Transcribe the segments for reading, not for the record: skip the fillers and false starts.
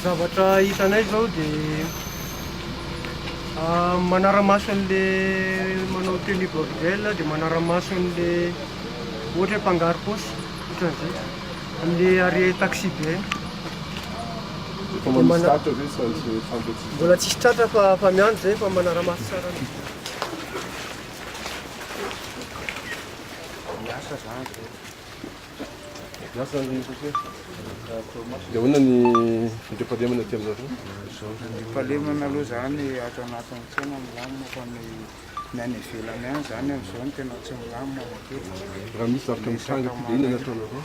Zavatra hitanay zao dia manara-maso an'le manao tenue bordel dia manara-maso an'le ohatra hoe mpangaro paosy ohatran'izay amin'le arrêt taxi be. Efa mba misy tratra ve sa tsy fantatsika? Mbola tsisy tratra fa fa miandry zay fa manara-maso tsara. Miasa zany zay. Miasa zany ny Dia ahoana ny fandriampahalemana aty aminareo? Fandriampahalemana aloha zany ato anatin'ny tsena milamina fa ny ny any ivelany any zany amin'izao no tena tsy milamina matetika. Raha misy zavatra mitranga aty dia inona no ataonareo?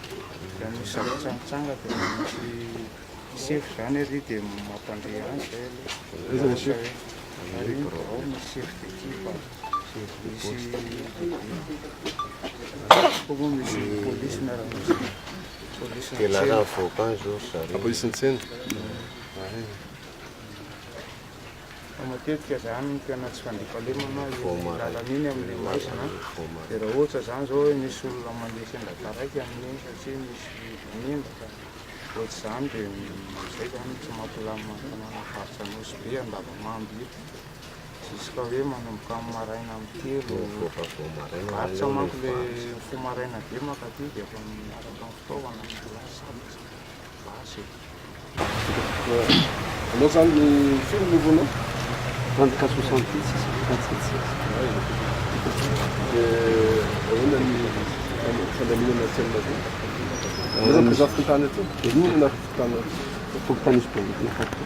Raha misy zavatra mitranga dia misy sefo zany ary dia mampandre any zay aloha. Aiza ny sefo? Ary ny birao misy chef d'équipe, misy koa moa misy polisy miara-miasa. Polisy Dia ny lasa tsena. mivoaka any zao ry zareo. Polisin'ny tsena? Fa matetika zany ny tena tsy fandriampahalemana Vao iny maraina. lalana iny amin'ilay maizina Vao maraina. dia raha ohatra zany zao hoe misy olona mandeha sendra taraiky amin'iny satria misy manendaka ohatr'izany dia izay zany tsy mampilamina ny tanàna faritra Nosy Be Andavamamba io jusqu'à hoe manomboka amin'ny maraina amin'ny 3 Mivoaka vao maraina Aritra aleo manko le le vary. mifoha maraina be mankaty dia efa miaraka amin'ny fitaovana sy sabatra basy e. Anao zany firy ny numéro-nao? 34 68 657 Dia ahoana ny fandaminana aty aminareo? Anao zany président fokontany aty? Inona no fokontany aty? Fokontany Nosy Be Ankato.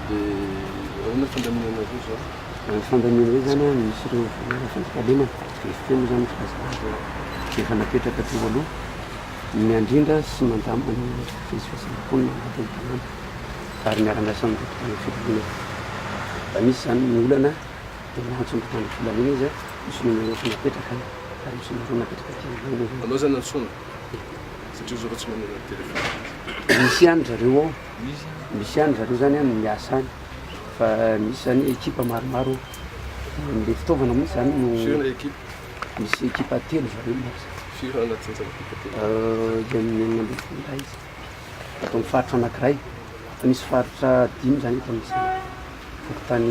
Dia ahoana ny fandaminanareo zao? Ny fandaminana io zany an, misy ireo fandriampahalemana, VFP moa zany ny filazana azy, dia efa napetraka teo aloha miandrindra sy mandamina ny fivezivezen'ny mponina ao anatin'ny tanàna ary miara-miasa amin'ireo mpitandro filaminana. Raha misy izany ny olana dia miantso ny mpitandro filaminana izy, misy numéro efa napetraka any ary misy numéro napetraka aty aminay moa zany. Anao zany antsoina satria zareo tsy manana téléphone. Misy ihany zareo ao, misy ihany zareo zany an miasa any fa misy zany ekipa maromaro ao, le fitaovana moa zany no. Firy ny ekipa? Misy ekipa telo zareo miasa. Firy ao anatin'izany ekipa telo? Eo amin'ny 16 lahy izy ato amin'ny faritra anankiray, fa misy faritra dimy zany eto amin'ny fokontany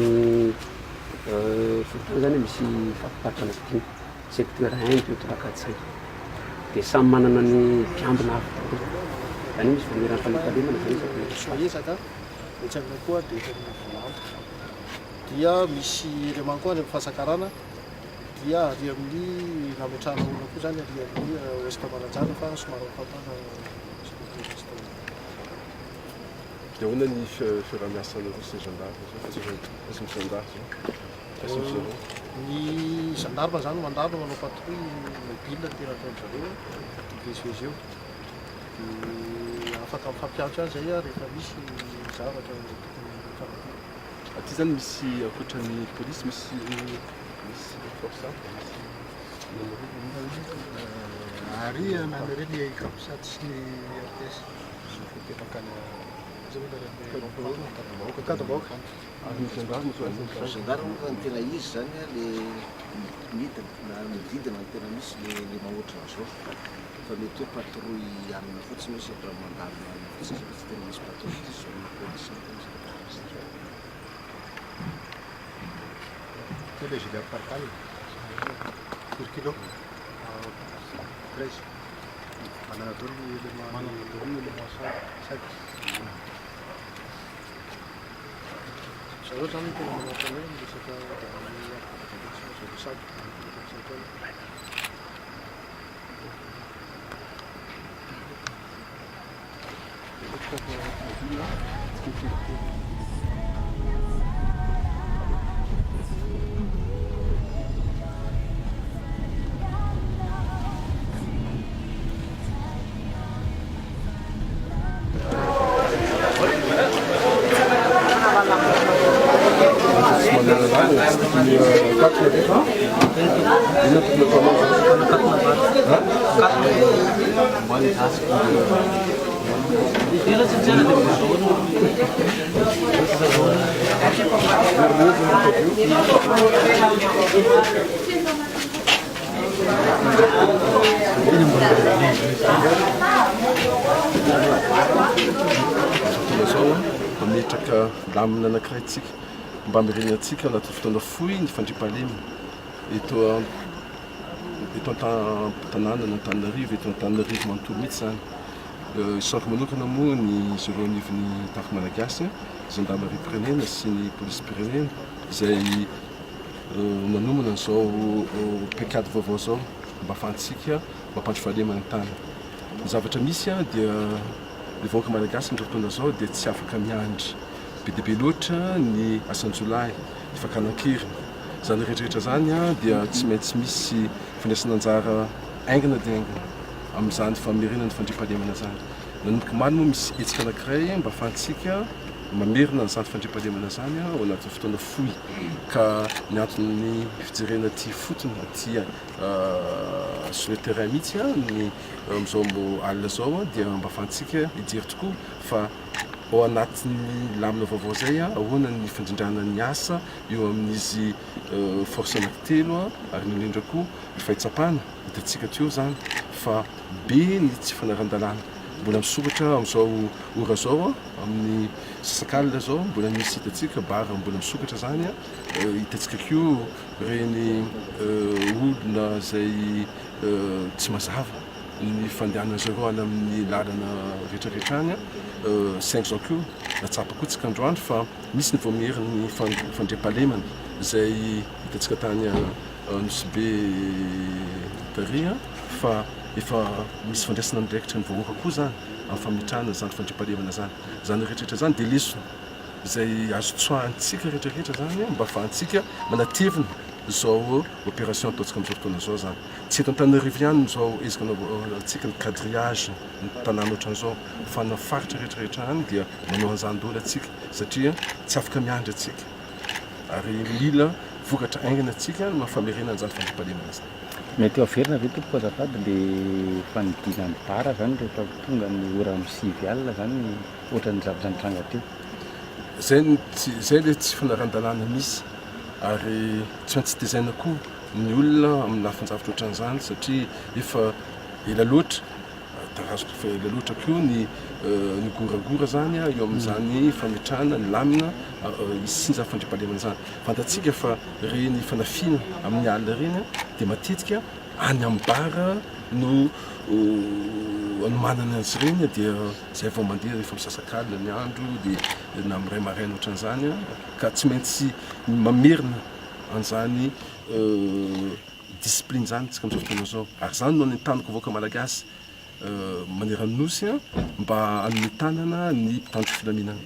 fokontany zany misy fariparitra anankidimy, secteur un, deux, trois, quatre, cinq, de samy manana ny mpiambina avy daholo, zany hoe misy vaomieran'ny fandriampahalemana zany isaky ny faritra. Soaezaka, etsy aminay koa dia etsy amin'ny Volantotra. Dia misy élément koa any amin'ny Fasakarana. dia ary amin'ny nametrahana olona koa izany ary amin'ny Ouest Mananjara fa somary mifantana ouest. Dia ahoana ny fiaraha-miasanareo sy ny gendarme zao? Fa tsy misy gendarme zao? Fa tsy misy zareo? Ny gendarme zany mandalo manao patrouille mobile ny tena ataon-dry zareo, mivezivezy eo. Dia afaka mifampiantso ihany izay rehefa misy zavatra tokony hifanampiana. Aty zany misy ankoatra ny polisy misy misy force hafa misy Ary nanareo ny capsat sy ny RTS Ankadimbahoaka. Ary ny gendarme zao Ny gendarme moa zany tena izy zany a le midina na mididina no tena misy le le mahoatra an'izao fa mety hoe patrouille alina fotsiny hoe sendra mandalo alina fotsiny fa tsy tena misy patrouille zone police ny tena Quel est gilet pare-balles Firy kilo? 13. Manana daholo ny élément. Manana daholo ny élément sac. Zareo zany no tena manao atao hoe miresaka avy amin'ny zareo sac. fotoana izao mametraka lamina anankiray tsika mba hamerenantsika anatin'ny fotoana fohy ny fandriampahalemana eto eto an-tanànan'Antananarivo, eto Antananarivo manontolo mihitsy izany. Isaorako manokana moa ny izy ireo anivon'ny Tafika Malagasy, Zandarimariam-pirenena sy ny Polisim-pirenena izay nanomana an'izao paikady vaovao izao mba ahafahantsika mampandry fahalemana ny tany. Ny zavatra misy dia ny vahoaka malagasy amin'izao fotoana izao dia tsy afaka miandry. Be dia be loatra ny asan-jiolahy, ny fakana an-keriny. Izany rehetra rehetra izany dia tsy maintsy misy fandraisana anjara haingana dia haingana amin'izany famerenana ny fandriampahalemana izany. Nanomboka omaly moa misy hetsika anankiray mba ahafahantsika mamerina an'izany fandriampahalemana izany ao anatin'ny fotoana fohy ka ny anton'ny fijerena aty ifotony aty sur le terrain mihitsy ny amin'izao alina izao dia mba ahafahantsika hijery tokoa fa ao anatin'ny lamina vaovao izay ahoana ny fandrindrana ny asa eo amin'izy force anankitelo ary indrindra koa ny fahitsapana hitantsika teo izany fa be ny tsy fanaran-dalàna mbola misokatra amin'izao ora izao amin'ny sasak'alina izao mbola misy hitantsika bar mbola misokatra izany hitantsika koa ireny olona izay tsy mazava ny fandehanan'izy ireo any amin'ny lalana rehetra rehetra any saingy izao koa nahatsapa koa tsika androany fa misy ny vaomierin'ny fandriampahalemana izay hitantsika tany Nosy Be tary fa efa misy fandraisana andraikitra ny vahoaka koa izany amin'ny fametrahana izany fandriampahalemana izany. Izany rehetra rehetra izany dia lesona izay azo tsoahantsika rehetra rehetra izany mba ahafahantsika manatevina izao opération ataontsika amin'izao fotoana izao izany. Tsy eto Antananarivo ihany izao ezaka anaovantsika ny quadrillage ny tanàna ohatran'izao fa na faritra rehetra rehetra any dia manao an'izany daholo antsika satria tsy afaka miandry antsika ary mila vokatra haingana antsika no famerenana an'izany fandriampahalemana izany. Mety ho averina ve tompoko azafady le fanidiana ny bar zany rehefa tonga ny ora amin'ny 9 alina zany ohatran'ny zavatra nitranga teo? Zay no tsy, zay le tsy fanarahan-dalàna misy ary tsy maintsy tezaina koa ny olona amin'ny lafin-javatra ohatran'izany satria efa ela loatra Tarazoka efa ela loatra koa ny ny goragora zany eo amin'izany fametrahana ny lamina hisian'izany fandriampahalemana izany. Fantatsika fa ireny fanafiana amin'ny alina ireny dia matetika any amin'ny bar no anomanana azy ireny dia izay vao mandeha rehefa misasak'alina ny andro dia na amin'ny iray maraina ohatran'izany ka tsy maintsy mamerina an'izany discipline izany isika amin'izao fotoana izao ary izany no anentaniko vahoaka malagasy manerana ny nosy mba hanome tanana ny mpitandro filaminana.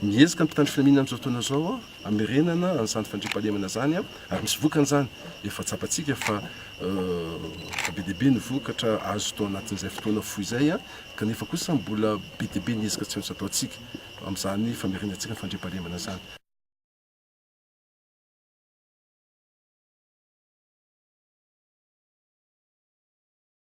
Miezaka ny mpitandro filaminana amin'izao fotoana izao hamerenana an'izany fandriampahalemana izany ary misy vokany izany. Efa tsapantsika fa fa be dia be ny vokatra azo tao anatin'izay fotoana fohy izay kanefa kosa mbola be dia be ny ezaka tsy maintsy ataontsika amin'izany famerenantsika ny fandriampahalemana izany.